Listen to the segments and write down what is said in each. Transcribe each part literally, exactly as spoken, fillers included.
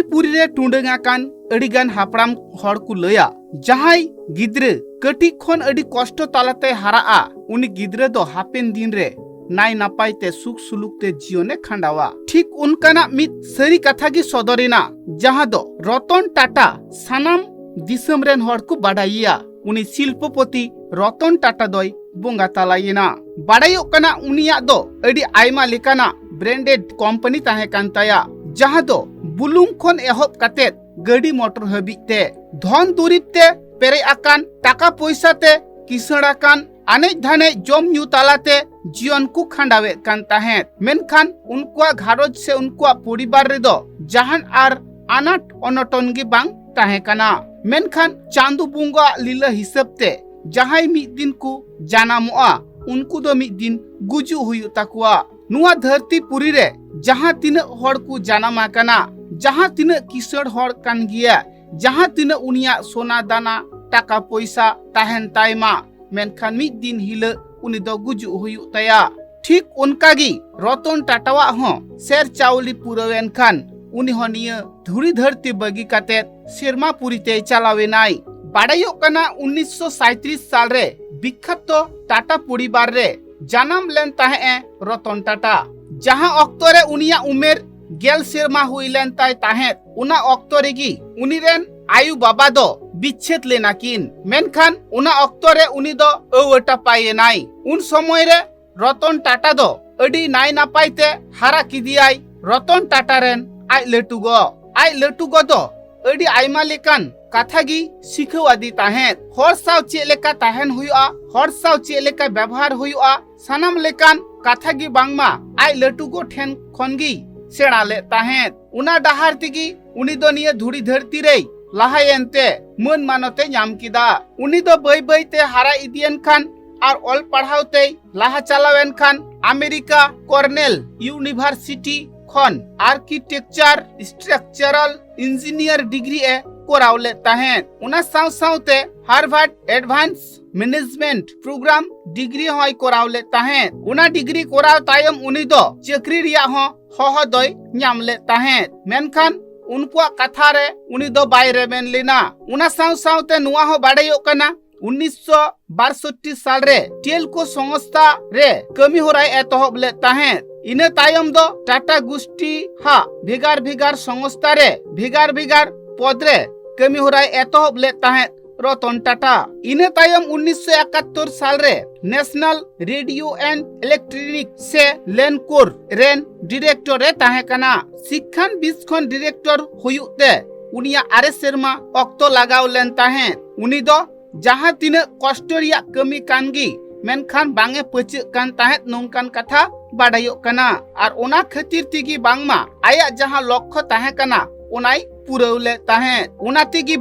ᱯᱩᱨᱤ ᱨᱮ ᱴᱩᱰᱟᱹᱝ ᱟᱠᱟᱱ ᱟᱹᱰᱤᱜᱟᱱ ᱦᱟᱯᱲᱟᱢ ᱦᱚᱲ ᱠᱚ ᱞᱟᱹᱭᱟ, ᱡᱟᱦᱟᱸᱭ ᱜᱤᱫᱽᱨᱟᱹ ᱠᱟᱹᱴᱤᱡ ᱠᱷᱚᱱ ᱟᱹᱰᱤ ᱠᱚᱥᱴᱚ ᱛᱟᱞᱟᱛᱮ ᱦᱟᱨᱟᱜᱼᱟ, ᱩᱱᱤ ᱜᱤᱫᱽᱨᱟᱹ ᱫᱚ ᱦᱟᱯᱮᱱ ᱫᱤᱱ ᱨᱮ ᱱᱟᱭ ᱱᱟᱯᱟᱭ ᱛᱮ ᱥᱩᱠ ᱥᱩᱞᱩᱠ ᱛᱮ ᱡᱤᱭᱚᱱᱮ ᱠᱷᱟᱸᱰᱟᱣᱟ᱾ ᱴᱷᱤᱠ ᱚᱱᱠᱟᱱᱟᱜ ᱢᱤᱫ ᱥᱟᱹᱨᱤ ᱠᱟᱛᱷᱟ ᱜᱮ ᱥᱚᱫᱚᱨ ᱮᱱᱟ, ᱡᱟᱦᱟᱸ ᱫᱚ ᱨᱚᱛᱚᱱ ᱴᱟᱴᱟ ᱥᱟᱱᱟᱢ ᱫᱤᱥᱚᱢ ᱨᱮᱱ ᱦᱚᱲ ᱠᱚ ᱵᱟᱰᱟᱭᱮᱭᱟ᱾ ᱩᱱᱤ ᱥᱤᱞᱯᱚᱯᱚᱛᱤ ᱨᱚᱛᱚᱱ ᱴᱟᱴᱟ ᱫᱚᱭ ᱵᱚᱸᱜᱟ ᱛᱟᱞᱟᱭᱮᱱᱟ᱾ ᱵᱟᱰᱟᱭᱚᱜ ᱠᱟᱱᱟ, ᱩᱱᱤᱭᱟᱜ ᱫᱚ ᱟᱹᱰᱤ ᱟᱭᱢᱟ ᱞᱮᱠᱟᱱᱟᱜ branded company ᱛᱟᱦᱮᱸ ᱠᱟᱱ ᱛᱟᱭᱟ, ᱡᱟᱦᱟᱸ ᱫᱚ ᱵᱩᱞᱩᱝ ᱠᱷᱚᱱ ᱮᱦᱚᱵ ᱠᱟᱛᱮᱫ ᱜᱟᱹᱰᱤ ᱢᱚᱴᱚᱨ ᱦᱟᱹᱵᱤᱡ ᱛᱮ ᱫᱷᱚᱱ ᱫᱩᱨᱤᱵ ᱛᱮ ᱯᱮᱨᱮᱡ ᱟᱠᱟᱱ, ᱴᱟᱠᱟ ᱯᱚᱭᱥᱟ ᱛᱮ ᱠᱤᱥᱟᱹᱬ ᱟᱠᱟᱱ, ᱟᱱᱮᱡ ᱫᱷᱟᱱᱮᱡ ᱡᱚᱢ ᱧᱩ ᱛᱟᱞᱟᱛᱮ ᱡᱤᱭᱚᱱ ᱠᱚ ᱠᱷᱟᱸᱰᱟᱣᱮᱫ ᱠᱟᱱ ᱛᱟᱦᱮᱸᱫ᱾ ᱢᱮᱱᱠᱷᱟᱱ ᱩᱱᱠᱩᱣᱟᱜ ᱜᱷᱟᱨᱚᱸᱡᱽ ᱥᱮ ᱩᱱᱠᱩᱣᱟᱜ ᱯᱚᱨᱤᱵᱟᱨ ᱨᱮᱫᱚ ᱡᱟᱦᱟᱱ ᱟᱨ ᱟᱱᱟᱴ ᱚᱱᱚᱴᱚᱱ ᱜᱮ ᱵᱟᱝ ᱛᱟᱦᱮᱸ ᱠᱟᱱᱟ᱾ ᱢᱮᱱᱠᱷᱟᱱ ᱪᱟᱸᱫᱚ ᱵᱚᱸᱜᱟᱣᱟᱜ ᱞᱤᱞᱟᱹ ᱦᱤᱥᱟᱹᱵ ᱛᱮ ᱡᱟᱦᱟᱸᱭ ᱢᱤᱫ ᱫᱤᱱ ᱠᱚ ᱡᱟᱱᱟᱢᱚᱜᱼᱟ, ᱩᱱᱠᱩ ᱫᱚ ᱢᱤᱫ ᱫᱤᱱ ᱜᱩᱡᱩᱜ ᱦᱩᱭᱩᱜ ᱛᱟᱠᱚᱣᱟ᱾ ᱱᱚᱣᱟ ᱫᱷᱟᱹᱨᱛᱤ ᱯᱩᱨᱤ ᱨᱮ ᱡᱟᱦᱟᱸ ᱛᱤᱱᱟᱹᱜ ᱦᱚᱲ ᱠᱚ ᱡᱟᱱᱟᱢ ᱟᱠᱟᱱᱟ, ᱡᱟᱦᱟᱸ ᱛᱤᱱᱟᱹᱜ ᱠᱤᱥᱟᱹᱬ ᱦᱚᱲ ᱠᱟᱱ ᱜᱮᱭᱟ, ᱡᱟᱦᱟᱸ ᱛᱤᱱᱟᱹᱜ ᱩᱱᱤᱭᱟᱜ ᱥᱚᱱᱟ ᱫᱟᱱᱟ ᱴᱟᱠᱟ ᱯᱚᱭᱥᱟ ᱛᱟᱦᱮᱱ ᱛᱟᱭ ᱢᱟ, ᱢᱮᱱᱠᱷᱟᱱ ᱢᱤᱫ ᱫᱤᱱ ᱦᱤᱞᱳᱜ ᱩᱱᱤ ᱫᱚ ᱜᱩᱡᱩᱜ ᱦᱩᱭᱩᱜ ᱛᱟᱭᱟ᱾ ᱴᱷᱤᱠ ᱚᱱᱠᱟ ᱜᱮ ᱨᱚᱛᱚᱱ ᱴᱟᱴᱟᱣᱟᱜ ᱦᱚᱸ ᱥᱮᱨ ᱪᱟᱣᱞᱤ ᱯᱩᱨᱟᱹᱣ ᱮᱱ ᱠᱷᱟᱱ ᱩᱱᱤ ᱦᱚᱸ ᱱᱤᱭᱟᱹ ᱫᱷᱩᱲᱤ ᱫᱷᱟᱹᱨᱛᱤ ᱵᱟᱹᱜᱤ ᱠᱟᱛᱮᱫ ᱥᱮᱨᱢᱟ ᱯᱩᱨᱤ ᱛᱮᱭ ᱪᱟᱞᱟᱣ ᱮᱱᱟᱭ᱾ ᱵᱟᱰᱟᱭᱚᱜ ᱠᱟᱱᱟ, ᱩᱱᱤᱥᱥᱚ ᱥᱟᱸᱭᱛᱨᱤᱥ ᱥᱟᱞ ᱨᱮ ᱵᱤᱠᱠᱷᱟᱛᱚ ᱴᱟᱴᱟ ᱯᱚᱨᱤᱵᱟᱨ ᱨᱮ ᱡᱟᱱᱟᱢ ᱞᱮᱱ ᱛᱟᱦᱮᱸᱫ ᱮ ᱨᱚᱛᱚᱱ ᱴᱟᱴᱟ᱾ ᱡᱟᱦᱟᱸ ᱚᱠᱛᱚ ᱨᱮ ᱩᱱᱤᱭᱟᱜ ᱩᱢᱮᱨ ᱜᱮᱞ ᱥᱮᱨᱢᱟ ᱦᱩᱭ ᱞᱮᱱ ᱛᱟᱭ ᱛᱟᱦᱮᱸᱫ, ᱚᱱᱟ ᱚᱠᱛᱚ ᱨᱮᱜᱮ ᱩᱱᱤ ᱨᱮᱱ ᱟᱭᱳ ᱵᱟᱵᱟ ᱫᱚ ᱵᱤᱪᱪᱷᱮᱫ ᱞᱮᱱᱟ ᱠᱤᱱ᱾ ᱢᱮᱱᱠᱷᱟᱱ ᱚᱱᱟ ᱚᱠᱛᱚ ᱨᱮ ᱩᱱᱤ ᱫᱚ ᱟᱹᱣᱟᱹ ᱴᱟᱯᱟᱭ ᱮᱱᱟᱭ᱾ ᱩᱱ ᱥᱚᱢᱚᱭ ᱨᱮ ᱨᱚᱛᱚᱱ ᱴᱟᱴᱟ ᱫᱚ ᱟᱹᱰᱤ ᱱᱟᱭ ᱱᱟᱯᱟᱭ ᱛᱮ ᱦᱟᱨᱟ ᱠᱮᱫᱮᱭᱟᱭ ᱨᱚᱛᱚᱱ ᱴᱟᱴᱟ ᱨᱮᱱ ᱟᱡ ᱞᱟᱹᱴᱩ ᱜᱚ᱾ ᱟᱡ ᱞᱟᱹᱴᱩ ᱜᱚ ᱫᱚ ᱟᱹᱰᱤ ᱟᱭᱢᱟ ᱞᱮᱠᱟᱱ ᱠᱟᱛᱷᱟ ᱜᱮ ᱥᱤᱠᱷᱟᱹᱣ ᱟᱫᱮ ᱛᱟᱦᱮᱸᱫ᱾ ᱦᱚᱲ ᱥᱟᱶ ᱪᱮᱫ ᱞᱮᱠᱟ ᱛᱟᱦᱮᱱ ᱦᱩᱭᱩᱜᱼᱟ, ᱦᱚᱲ ᱥᱟᱶ ᱪᱮᱫ ᱞᱮᱠᱟ ᱵᱮᱵᱚᱦᱟᱨ ᱦᱩᱭᱩᱜᱼᱟ, ᱥᱟᱱᱟᱢ ᱞᱮᱠᱟᱱ ᱠᱟᱛᱷᱟ ᱜᱮ ᱵᱟᱝᱢᱟ ᱟᱡ ᱞᱟᱹᱴᱩ ᱜᱚ ᱴᱷᱮᱱ ᱠᱷᱚᱱ ᱜᱮᱭ ᱥᱮᱬᱟ ᱞᱮᱫ ᱛᱟᱦᱮᱸᱫ᱾ ᱚᱱᱟ ᱰᱟᱦᱟᱨ ᱛᱮᱜᱮ ᱩᱱᱤ ᱫᱚ ᱱᱤᱭᱟᱹ ᱫᱷᱩᱲᱤ ᱫᱷᱟᱹᱨᱛᱤ ᱨᱮᱭ ᱞᱟᱦᱟᱭᱮᱱ ᱛᱮ ᱢᱟᱹᱱ ᱢᱟᱱᱚᱛ ᱮ ᱧᱟᱢ ᱠᱮᱫᱟ᱾ ᱩᱱᱤ ᱫᱚ ᱵᱟᱹᱭ ᱵᱟᱹᱭ ᱛᱮ ᱦᱟᱨᱟ ᱤᱫᱤᱭᱮᱱ ᱠᱷᱟᱱ ᱟᱨ ᱚᱞ ᱯᱟᱲᱦᱟᱣ ᱛᱮᱭ ᱞᱟᱦᱟ ᱪᱟᱞᱟᱣ ᱮᱱ ᱠᱷᱟᱱ ᱟᱢᱮᱨᱤᱠᱟ ᱠᱚᱨᱱᱮᱞ ᱤᱭᱩᱱᱤᱵᱷᱟᱨᱥᱤᱴᱤ ᱠᱷᱚᱱ ᱟᱨᱠᱤᱴᱮᱠᱪᱟᱨ ᱥᱴᱨᱟᱠᱪᱟᱨᱟᱞ ᱤᱧᱡᱤᱱᱤᱭᱟᱨ ᱰᱤᱜᱽᱨᱤ ᱮ ᱠᱚᱨᱟᱣ ᱞᱮᱫ ᱛᱟᱦᱮᱸᱫ᱾ ᱚᱱᱟ ᱥᱟᱶ ᱥᱟᱶᱛᱮ ᱦᱟᱨᱵᱷᱟᱨᱰ ᱮᱰᱵᱷᱟᱱᱥ ᱢᱮᱱᱮᱡᱽᱢᱮᱱᱴ ᱯᱨᱳᱜᱨᱟᱢ ᱰᱤᱜᱽᱨᱤ ᱦᱚᱸᱭ ᱠᱚᱨᱟᱣ ᱞᱮᱫ ᱛᱟᱦᱮᱸᱫ᱾ ᱚᱱᱟ ᱰᱤᱜᱽᱨᱤ ᱠᱚᱨᱟᱣ ᱛᱟᱭᱚᱢ ᱩᱱᱤ ᱫᱚ ᱪᱟᱹᱠᱨᱤ ᱨᱮᱭᱟᱜ ᱦᱚᱸ ᱦᱚᱦᱚ ᱫᱚᱭ ᱧᱟᱢ ᱞᱮᱫ ᱛᱟᱦᱮᱸᱫ᱾ ᱢᱮᱱᱠᱷᱟᱱ ᱩᱱᱠᱩᱣᱟᱜ ᱠᱟᱛᱷᱟ ᱨᱮ ᱩᱱᱤ ᱫᱚ ᱵᱟᱭ ᱨᱮᱵᱮᱱ ᱞᱮᱱᱟ᱾ ᱚᱱᱟ ᱥᱟᱶ ᱥᱟᱶᱛᱮ ᱱᱚᱣᱟ ᱦᱚᱸ ᱵᱟᱰᱟᱭᱚᱜ ᱠᱟᱱᱟ, ᱩᱱᱤᱥᱥᱚ ᱵᱟᱨᱥᱚᱴᱴᱤ ᱥᱟᱞ ᱨᱮ ᱴᱮᱞᱠᱳ ᱥᱚᱝᱥᱛᱷᱟ ᱨᱮ ᱠᱟᱹᱢᱤ ᱦᱚᱨᱟᱭ ᱮᱛᱚᱦᱚᱵ ᱞᱮᱫ ᱛᱟᱦᱮᱸᱫ᱾ ᱤᱱᱟᱹ ᱛᱟᱭᱚᱢ ᱫᱚ ᱴᱟᱴᱟ ᱜᱩᱥᱴᱤ ᱦᱟᱜ ᱵᱷᱮᱜᱟᱨ ᱵᱷᱮᱜᱟᱨ ᱥᱚᱝᱥᱛᱷᱟ ᱨᱮ ᱵᱷᱮᱜᱟᱨ ᱵᱷᱮᱜᱟᱨ ᱯᱚᱫ ᱨᱮ ᱠᱟᱹᱢᱤ ᱦᱚᱨᱟᱭ ᱮᱛᱚᱦᱚᱵ ᱞᱮᱫ ᱛᱟᱦᱮᱸᱫ ᱨᱚᱛᱚᱱ ᱴᱟᱴᱟ᱾ ᱤᱱᱟᱹ ᱛᱟᱭᱚᱢ ᱩᱱᱤᱥᱥᱚ ᱮᱠᱟᱛᱛᱳᱨ ᱥᱟᱞ ᱨᱮ National Radio and Electronic ᱥᱮ ᱞᱮᱱᱠᱳᱨ ᱨᱮᱱ ᱰᱤᱨᱮᱠᱴᱚᱨ ᱮ ᱛᱟᱦᱮᱸ ᱠᱟᱱᱟ᱾ ᱥᱤᱠᱠᱷᱟᱱ ᱵᱤᱥ ᱠᱷᱚᱱ ᱰᱤᱨᱮᱠᱴᱚᱨ ᱦᱩᱭᱩᱜ ᱛᱮ ᱩᱱᱤᱭᱟᱜ ᱟᱨᱮ ᱥᱮᱨᱢᱟ ᱚᱠᱛᱚ ᱞᱟᱜᱟᱣ ᱞᱮᱱ ᱛᱟᱦᱮᱸᱫ᱾ ᱩᱱᱤ ᱫᱚ ᱡᱟᱦᱟᱸ ᱛᱤᱱᱟᱹᱜ ᱠᱚᱥᱴᱚ ᱨᱮᱭᱟᱜ ᱠᱟᱹᱢᱤ ᱠᱟᱱ ᱜᱮ, ᱢᱮᱱᱠᱷᱟᱱ ᱵᱟᱝ ᱮ ᱯᱟᱹᱪᱟᱹᱜ ᱠᱟᱱ ᱛᱟᱦᱮᱸᱫ ᱱᱚᱝᱠᱟᱱ ᱠᱟᱛᱷᱟ ᱵᱟᱰᱟᱭᱚᱜ ᱠᱟᱱᱟ᱾ ᱟᱨ ᱚᱱᱟ ᱠᱷᱟᱹᱛᱤᱨ ᱛᱮᱜᱮ ᱵᱟᱝᱢᱟ ᱟᱭᱟᱜ ᱡᱟᱦᱟᱸ ᱞᱚᱠᱠᱷᱚ ᱛᱟᱦᱮᱸ ᱠᱟᱱᱟ, ᱚᱱᱟᱭ ᱯᱩᱨᱟᱹᱣ ᱞᱮᱫ ᱛᱟᱦᱮᱸᱫ᱾ ᱚᱱᱟ ᱛᱮᱜᱮ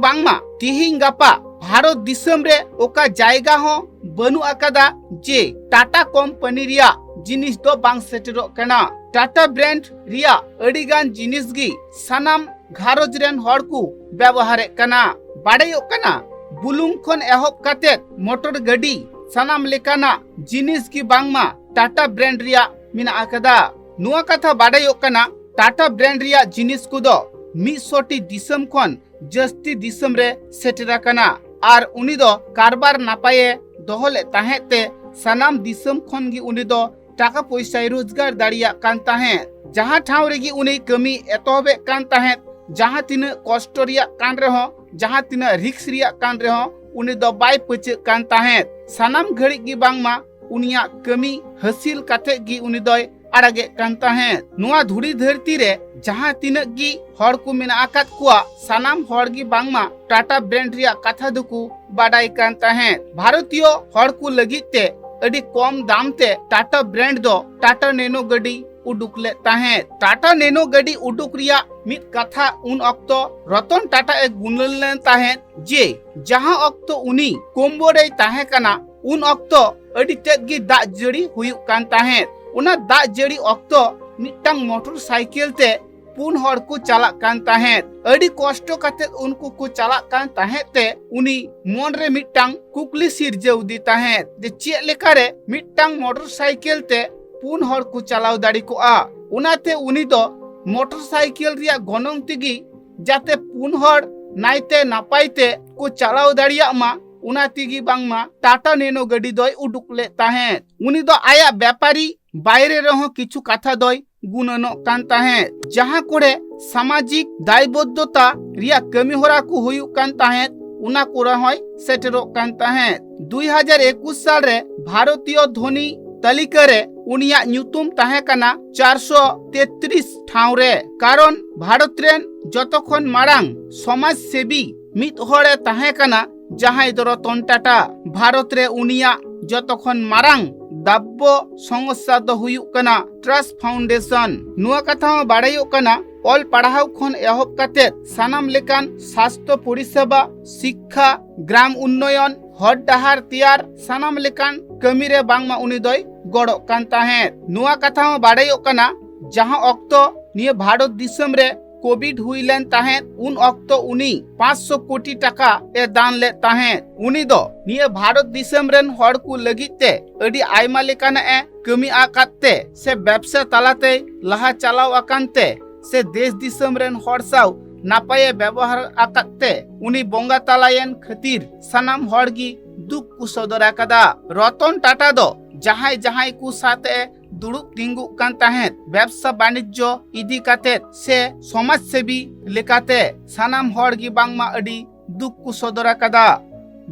ᱵᱟᱝᱢᱟ ᱛᱤᱦᱤᱧ ᱜᱟᱯᱟ ᱵᱷᱟᱨᱚᱛ ᱫᱤᱥᱚᱢ ᱨᱮ ᱚᱠᱟ ᱡᱟᱭᱜᱟ ᱦᱚᱸ ᱵᱟᱹᱱᱩᱜ ᱟᱠᱟᱫᱟ ᱡᱮ ᱴᱟᱴᱟ ᱠᱳᱢᱯᱟᱱᱤ ᱨᱮᱭᱟᱜ ᱡᱤᱱᱤᱥ ᱫᱚ ᱵᱟᱝ ᱥᱮᱴᱮᱨᱚᱜ ᱠᱟᱱᱟ᱾ ᱴᱟᱴᱟ ᱵᱨᱟᱱᱰ ᱨᱮᱭᱟᱜ ᱟᱹᱰᱤᱜᱟᱱ ᱡᱤᱱᱤᱥ ᱜᱮ ᱥᱟᱱᱟᱢ ᱜᱷᱟᱨᱚᱸᱡᱽ ᱨᱮᱱ ᱦᱚᱲ ᱠᱚ ᱵᱮᱵᱚᱦᱟᱨᱮᱫ ᱠᱟᱱᱟ᱾ ᱵᱟᱰᱟᱭᱚᱜ ᱠᱟᱱᱟ, ᱵᱩᱞᱩᱝ ᱠᱷᱚᱱ ᱮᱦᱚᱵ ᱠᱟᱛᱮᱫ ᱢᱚᱴᱚᱨ ᱜᱟᱹᱰᱤ, ᱥᱟᱱᱟᱢ ᱞᱮᱠᱟᱱᱟᱜ ᱡᱤᱱᱤᱥ ᱜᱮ ᱵᱟᱝᱢᱟ ᱴᱟᱴᱟ ᱵᱨᱟᱱᱰ ᱨᱮᱭᱟᱜ ᱢᱮᱱᱟᱜ ᱟᱠᱟᱫᱟ᱾ ᱱᱚᱣᱟ ᱠᱟᱛᱷᱟ ᱵᱟᱰᱟᱭᱚᱜ ᱠᱟᱱᱟ, ᱴᱟᱴᱟ ᱵᱨᱟᱱᱰ ᱨᱮᱭᱟᱜ ᱡᱤᱱᱤᱥ ᱠᱚᱫᱚ ᱢᱤᱫ ᱥᱚ ᱴᱤ ᱫᱤᱥᱚᱢ ᱠᱷᱚᱱ ᱡᱟᱹᱥᱛᱤ ᱫᱤᱥᱚᱢ ᱨᱮ ᱥᱮᱴᱮᱨ ᱟᱠᱟᱱᱟ᱾ ᱟᱨ ᱩᱱᱤ ᱫᱚ ᱠᱟᱨᱵᱟᱨ ᱱᱟᱯᱟᱭᱮ ᱫᱚᱦᱚ ᱞᱮᱫ ᱛᱟᱦᱮᱸᱫ ᱛᱮ ᱥᱟᱱᱟᱢ ᱫᱤᱥᱚᱢ ᱠᱷᱚᱱ ᱜᱮ ᱩᱱᱤ ᱫᱚ ᱴᱟᱠᱟ ᱯᱚᱭᱥᱟᱭ ᱨᱳᱡᱽᱜᱟᱨ ᱫᱟᱲᱮᱭᱟᱜ ᱠᱟᱱ ᱛᱟᱦᱮᱸᱫ᱾ ᱡᱟᱦᱟᱸ ᱴᱷᱟᱶ ᱨᱮᱜᱮ ᱩᱱᱤ ᱠᱟᱹᱢᱤ ᱮᱛᱚᱦᱚᱵᱮᱫ ᱠᱟᱱ ᱛᱟᱦᱮᱸᱫ, ᱡᱟᱦᱟᱸ ᱛᱤᱱᱟᱹᱜ ᱠᱚᱥᱴᱚ ᱨᱮᱭᱟᱜ ᱠᱟᱱ ᱨᱮᱦᱚᱸ, ᱡᱟᱦᱟᱸ ᱛᱤᱱᱟᱹᱜ ᱨᱤᱠᱥ ᱨᱮᱭᱟᱜ ᱠᱟᱱ ᱨᱮᱦᱚᱸ, ᱩᱱᱤ ᱫᱚ ᱵᱟᱭ ᱯᱟᱹᱪᱟᱹᱜ ᱠᱟᱱ ᱛᱟᱦᱮᱸᱫ᱾ ᱥᱟᱱᱟᱢ ᱜᱷᱟᱹᱲᱤᱡ ᱜᱮ ᱵᱟᱝᱢᱟ ᱩᱱᱤᱭᱟᱜ ᱠᱟᱹᱢᱤ ᱦᱟᱹᱥᱤᱞ ᱠᱟᱛᱮᱫ ᱜᱮ ᱩᱱᱤ ᱫᱚᱭ ᱟᱲᱟᱜᱮᱫ ᱠᱟᱱ ᱛᱟᱦᱮᱸᱫ᱾ ᱱᱚᱣᱟ ᱫᱷᱩᱲᱤ ᱫᱷᱟᱹᱨᱛᱤ ᱨᱮ ᱡᱟᱦᱟᱸ ᱛᱤᱱᱟᱹᱜ ᱜᱮ ᱦᱚᱲ ᱠᱚ ᱢᱮᱱᱟᱜ ᱟᱠᱟᱫ ᱠᱚᱣᱟ, ᱥᱟᱱᱟᱢ ᱦᱚᱲ ᱜᱮ ᱵᱟᱝᱢᱟ ᱴᱟᱴᱟ ᱵᱨᱟᱱᱰ ᱨᱮᱭᱟᱜ ᱠᱟᱛᱷᱟ ᱫᱚᱠᱚ ᱵᱟᱰᱟᱭ ᱠᱟᱱ ᱛᱟᱦᱮᱸᱫ᱾ ᱵᱷᱟᱨᱚᱛᱤᱭᱚ ᱦᱚᱲ ᱠᱚ ᱞᱟᱹᱜᱤᱫ ᱛᱮ ᱟᱹᱰᱤ ᱠᱚᱢ ᱫᱟᱢ ᱛᱮ ᱴᱟᱴᱟ ᱵᱨᱟᱱᱰ ᱫᱚ ᱴᱟᱴᱟ ᱱᱮᱱᱳ ᱜᱟᱹᱰᱤ ᱩᱰᱩᱠ ᱞᱮᱫ ᱛᱟᱦᱮᱸᱫ᱾ ᱴᱟᱴᱟ ᱱᱮᱱᱳ ᱜᱟᱹᱰᱤ ᱩᱰᱩᱠ ᱨᱮᱭᱟᱜ ᱢᱤᱫ ᱠᱟᱛᱷᱟ ᱩᱱ ᱚᱠᱛᱚ ᱨᱚᱛᱚᱱ ᱴᱟᱴᱟ ᱮ ᱜᱩᱱᱟᱹᱱ ᱞᱮᱱ ᱛᱟᱦᱮᱸᱫ ᱡᱮ ᱡᱟᱦᱟᱸ ᱚᱠᱛᱚ ᱩᱱᱤ ᱠᱳᱢᱵᱳ ᱨᱮᱭ ᱛᱟᱦᱮᱸ ᱠᱟᱱᱟ, ᱩᱱ ᱚᱠᱛᱚ ᱟᱹᱰᱤ ᱛᱮᱫ ᱜᱮ ᱫᱟᱜ ᱡᱟᱹᱲᱤ ᱦᱩᱭᱩᱜ ᱠᱟᱱ ᱛᱟᱦᱮᱸᱫ᱾ ᱚᱱᱟ ᱫᱟᱜ ᱡᱟᱹᱲᱤ ᱚᱠᱛᱚ ᱢᱤᱫᱴᱟᱝ ᱢᱚᱴᱚᱨ ᱥᱟᱭᱠᱮᱞ ᱛᱮ ᱯᱩᱱ ᱦᱚᱲ ᱠᱚ ᱪᱟᱞᱟᱜ ᱠᱟᱱ ᱛᱟᱦᱮᱸᱫ᱾ ᱟᱹᱰᱤ ᱠᱚᱥᱴᱚ ᱠᱟᱛᱮᱫ ᱩᱱᱠᱩ ᱠᱚ ᱪᱟᱞᱟᱜ ᱠᱟᱱ ᱛᱟᱦᱮᱸᱫ ᱛᱮ ᱩᱱᱤ ᱢᱚᱱ ᱨᱮ ᱢᱤᱫᱴᱟᱝ ᱠᱩᱠᱞᱤ ᱥᱤᱨᱡᱟᱹᱣ ᱟᱫᱮ ᱛᱟᱦᱮᱸᱫ ᱡᱮ ᱪᱮᱫ ᱞᱮᱠᱟᱨᱮ ᱢᱤᱫᱴᱟᱝ ᱢᱚᱴᱚᱨ ᱥᱟᱭᱠᱮᱞ ᱛᱮ ᱯᱩᱱ ᱦᱚᱲ ᱠᱚ ᱪᱟᱞᱟᱣ ᱫᱟᱲᱮ ᱠᱚᱜᱼᱟ᱾ ᱚᱱᱟᱛᱮ ᱩᱱᱤ ᱫᱚ ᱢᱚᱴᱚᱨ ᱥᱟᱭᱠᱮᱞ ᱨᱮᱭᱟᱜ ᱜᱚᱱᱚᱝ ᱛᱮᱜᱮ ᱡᱟᱛᱮ ᱯᱩᱱ ᱦᱚᱲ ᱱᱟᱭᱛᱮ ᱱᱟᱯᱟᱭ ᱛᱮ ᱠᱚ ᱪᱟᱞᱟᱣ ᱫᱟᱲᱮᱭᱟᱜ ᱢᱟ, ᱚᱱᱟ ᱛᱮᱜᱮ ᱵᱟᱝᱢᱟ ᱴᱟᱴᱟ ᱱᱮᱱᱳ ᱜᱟᱹᱰᱤ ᱫᱚᱭ ᱩᱰᱩᱠ ᱞᱮᱫ ᱛᱟᱦᱮᱸᱫ᱾ ᱩᱱᱤ ᱫᱚ ᱟᱭᱟᱜ ᱵᱮᱯᱟᱨᱤ ᱵᱟᱭᱨᱮ ᱨᱮᱦᱚᱸ ᱠᱤᱪᱷᱩ ᱠᱟᱛᱷᱟ ᱫᱚᱭ ᱜᱩᱱᱟᱹᱱᱚᱜ ᱠᱟᱱ ᱛᱟᱦᱮᱸᱫ᱾ ᱡᱟᱦᱟᱸ ᱠᱚᱨᱮ ᱥᱟᱢᱟᱡᱤᱠ ᱫᱟᱭᱵᱚᱫᱽᱫᱷᱚᱛᱟ ᱨᱮᱭᱟᱜ ᱠᱟᱹᱢᱤ ᱦᱚᱨᱟ ᱠᱚ ᱦᱩᱭᱩᱜ ᱠᱟᱱ ᱛᱟᱦᱮᱸᱫ, ᱚᱱᱟ ᱠᱚᱨᱮ ᱦᱚᱸᱭ ᱥᱮᱴᱮᱨᱚᱜ ᱠᱟᱱ ᱛᱟᱦᱮᱸᱫ᱾ ᱫᱩᱭ ᱦᱟᱡᱟᱨ ᱮᱠᱩᱥ ᱥᱟᱞ ᱨᱮ ᱵᱷᱟᱨᱚᱛᱤᱭᱚ ᱫᱷᱚᱱᱤ ᱛᱟᱹᱞᱤᱠᱟ ᱨᱮ ᱩᱱᱤᱭᱟᱜ ᱧᱩᱛᱩᱢ ᱛᱟᱦᱮᱸ ᱠᱟᱱᱟ ᱪᱟᱨᱥᱚ ᱛᱮᱛᱨᱤᱥ ᱴᱷᱟᱶ ᱨᱮ, ᱠᱟᱨᱚᱱ ᱵᱷᱟᱨᱚᱛ ᱨᱮᱱ ᱡᱚᱛᱚ ᱠᱷᱚᱱ ᱢᱟᱨᱟᱝ ᱥᱚᱢᱟᱡᱽ ᱥᱮᱵᱤ ᱢᱤᱫ ᱦᱚᱲᱮ ᱛᱟᱦᱮᱸ ᱠᱟᱱᱟ, ᱡᱟᱦᱟᱸᱭ ᱫᱚ ᱨᱚᱛᱚᱱ ᱴᱟᱴᱟ᱾ ᱵᱷᱟᱨᱚᱛ ᱨᱮ ᱩᱱᱤᱭᱟᱜ ᱡᱚᱛᱚ ᱠᱷᱚᱱ ᱢᱟᱨᱟᱝ ᱫᱟᱵᱽᱵᱚ ᱥᱚᱝᱥᱛᱷᱟ ᱫᱚ ᱦᱩᱭᱩᱜ ᱠᱟᱱᱟ ᱴᱨᱟᱥᱴ ᱯᱷᱟᱣᱩᱱᱰᱮᱥᱚᱱ᱾ ᱱᱚᱣᱟ ᱠᱟᱛᱷᱟ ᱦᱚᱸ ᱵᱟᱲᱟᱭᱚᱜ ᱠᱟᱱᱟ, ᱚᱞ ᱯᱟᱲᱦᱟᱣ ᱠᱷᱚᱱ ᱮᱦᱚᱵ ᱠᱟᱛᱮ ᱥᱟᱱᱟᱢ ᱞᱮᱠᱟᱱ ᱥᱟᱥᱛᱷᱚ ᱯᱚᱨᱤᱥᱮᱵᱟ, ᱥᱤᱠᱠᱷᱟ, ᱜᱨᱟᱢ ᱩᱱᱱᱚᱭᱚᱱ, ᱦᱚᱨ ᱰᱟᱦᱟᱨ ᱛᱮᱭᱟᱨ, ᱥᱟᱱᱟᱢ ᱞᱮᱠᱟᱱ ᱠᱟᱹᱢᱤ ᱨᱮ ᱵᱟᱝᱢᱟ ᱩᱱᱤ ᱫᱚᱭ ᱜᱚᱲᱚᱜ ᱠᱟᱱ ᱛᱟᱦᱮᱸᱫ᱾ ᱱᱚᱣᱟ ᱠᱟᱛᱷᱟ ᱦᱚᱸ ᱵᱟᱲᱟᱭᱚᱜ ᱠᱟᱱᱟ, ᱡᱟᱦᱟᱸ ᱚᱠᱛᱚ ᱱᱤᱭᱟᱹ ᱵᱷᱟᱨᱚᱛ ᱫᱤᱥᱚᱢ ᱨᱮ ᱠᱳᱵᱷᱤᱰ ᱦᱩᱭ ᱞᱮᱱ ᱛᱟᱦᱮᱸᱫ, ᱩᱱ ᱚᱠᱛᱚ ᱩᱱᱤ ᱯᱟᱸᱪᱥᱚ ᱠᱳᱴᱤ ᱴᱟᱠᱟ ᱮ ᱫᱟᱱ ᱞᱮᱫ ᱛᱟᱦᱮᱸᱫ᱾ ᱩᱱᱤ ᱫᱚ ᱱᱤᱭᱟᱹ ᱵᱷᱟᱨᱚᱛ ᱫᱤᱥᱚᱢ ᱨᱮᱱ ᱦᱚᱲ ᱠᱚ ᱞᱟᱹᱜᱤᱫ ᱛᱮ ᱟᱹᱰᱤ ᱟᱭᱢᱟ ᱞᱮᱠᱟᱱᱟᱜ ᱮ ᱠᱟᱹᱢᱤ ᱟᱠᱟᱫ ᱛᱮ ᱥᱮ ᱵᱮᱵᱥᱟ ᱛᱟᱞᱟᱛᱮᱭ ᱞᱟᱦᱟ ᱪᱟᱞᱟᱣ ᱟᱠᱟᱱ ᱛᱮ ᱥᱮ ᱫᱮᱥ ᱫᱤᱥᱚᱢ ᱨᱮᱱ ᱦᱚᱲ ᱥᱟᱶ ᱱᱟᱯᱟᱭᱮ ᱵᱮᱵᱚᱦᱟᱨ ᱟᱠᱟᱫ ᱛᱮ ᱩᱱᱤ ᱵᱚᱸᱜᱟ ᱛᱟᱞᱟᱭᱮᱱ ᱠᱷᱟᱹᱛᱤᱨ ᱥᱟᱱᱟᱢ ᱦᱚᱲ ᱜᱮ ᱫᱩᱠ ᱠᱚ ᱥᱚᱫᱚᱨ ᱟᱠᱟᱫᱟ᱾ ᱨᱚᱛᱚᱱ ᱴᱟᱴᱟ ᱫᱚ ᱡᱟᱦᱟᱸᱭ ᱡᱟᱦᱟᱸᱭ ᱠᱚ ᱥᱟᱶᱛᱮ ᱫᱩᱲᱩᱵ ᱛᱤᱸᱜᱩᱜ ᱠᱟᱱ ᱛᱟᱦᱮᱸᱫ, ᱵᱮᱵᱥᱟ ᱵᱟᱱᱤᱡᱽᱡᱚ ᱤᱫᱤ ᱠᱟᱛᱮ ᱥᱮ ᱥᱚᱢᱟᱡᱽ ᱥᱮᱵᱤ ᱞᱮᱠᱟᱛᱮ ᱥᱟᱱᱟᱢ ᱦᱚᱲ ᱜᱮ ᱵᱟᱝᱢᱟ ᱟᱹᱰᱤ ᱫᱩᱠ ᱠᱚ ᱥᱚᱫᱚᱨ ᱟᱠᱟᱫᱟ᱾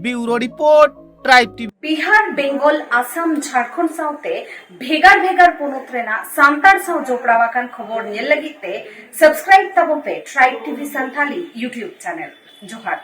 Bureau report, tribe TV. Bihar, Bengal, Assam, Jharkhand ᱥᱟᱶᱛᱮ ᱵᱷᱮᱜᱟᱨ ᱵᱷᱮᱜᱟᱨ ᱯᱚᱱᱚᱛ ᱨᱮᱱᱟᱜ ᱥᱟᱱᱛᱟᱲ ᱥᱟᱶ ᱡᱚᱯᱲᱟᱣ ᱟᱠᱟᱱ ᱠᱷᱚᱵᱚᱨ ᱧᱮᱞ ᱞᱟᱹᱜᱤᱫ ᱛᱮ subscribe ᱛᱟᱵᱚᱱ ᱯᱮ tribe TV Santali YouTube channel᱾ ᱡᱚᱦᱟᱨ᱾